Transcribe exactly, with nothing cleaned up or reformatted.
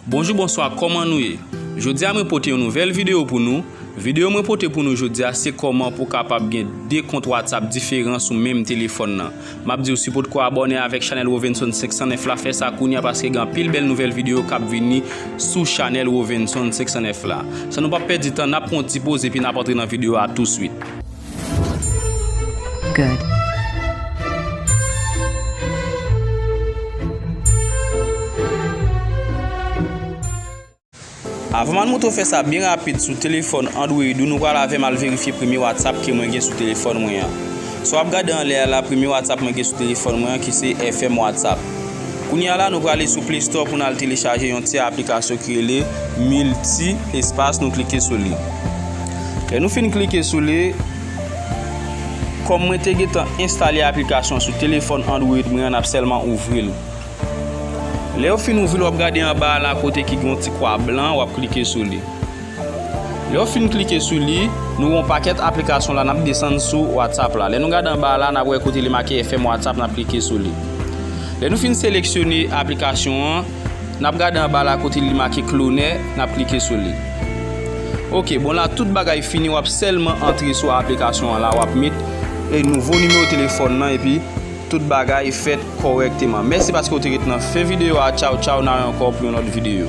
Bonjou, bonswa, kòman nou ye? Jodi a mwen pote yon nouvèl videyo pou nou. Videyo mwen pote pou nou jodi a se kòman pou w kapab gen de kont WhatsApp diferan sou menm telefòn nan. M ap di w si w potko abòne avèk chanèl Wovenson senk san nèf la, fè sa kounye a paske gen anpil bèl nouvèl videyo k ap vini sou chanèl Wovenson senk san nèf la. San nou p ap pèdi tan, n ap pran yon ti poz epi n ap antre nan videyo a touswit. Good. Avan m al montre w fè sa byen rapid sou telefòn Android ou, nou pral avè m al verifye premye WhatsApp ke mwen gen sou telefòn mwen an. Sa w ap gade anlè a la, premye WhatsApp mwen gen sou telefòn mwen an ki se F M WhatsApp. Kounye a la, nou prale sou Play Store pou n al telechaje yon ti aplikasyon ki rele Multi Espace, nou klike sou li. Lè nou fin klike sou li, kòm mwen te gentan enstale aplikasyon sou telefòn Android mwen an, n ap sèlman ouvri l. Lè w fin ouvri l, w ap gade anba a la kote ki gen yon ti kwa blan, w ap klike sou li. Lè w fin klike sou li, nou wè yon pakèt aplikasyon la, n ap desann sou WhatsApp la. Lè nou gade anba a la, n ap wè kote li make F M WhatsApp, n ap klike sou li. Lè nou fin seleksyone aplikasyon an, n ap gade anba la kote li make Clone, n ap klike sou li. Ok, bon la, tout bagay fini, w ap sèlman antre sou aplikasyon an la, w ap met e nouvo nimewo telefòn nan, epi tout bagay fèt kòrèkteman. Mèsi paske w te ret nan fen videyo a. Tchaw, tchaw, n a wè ankò pou yon lòt videyo.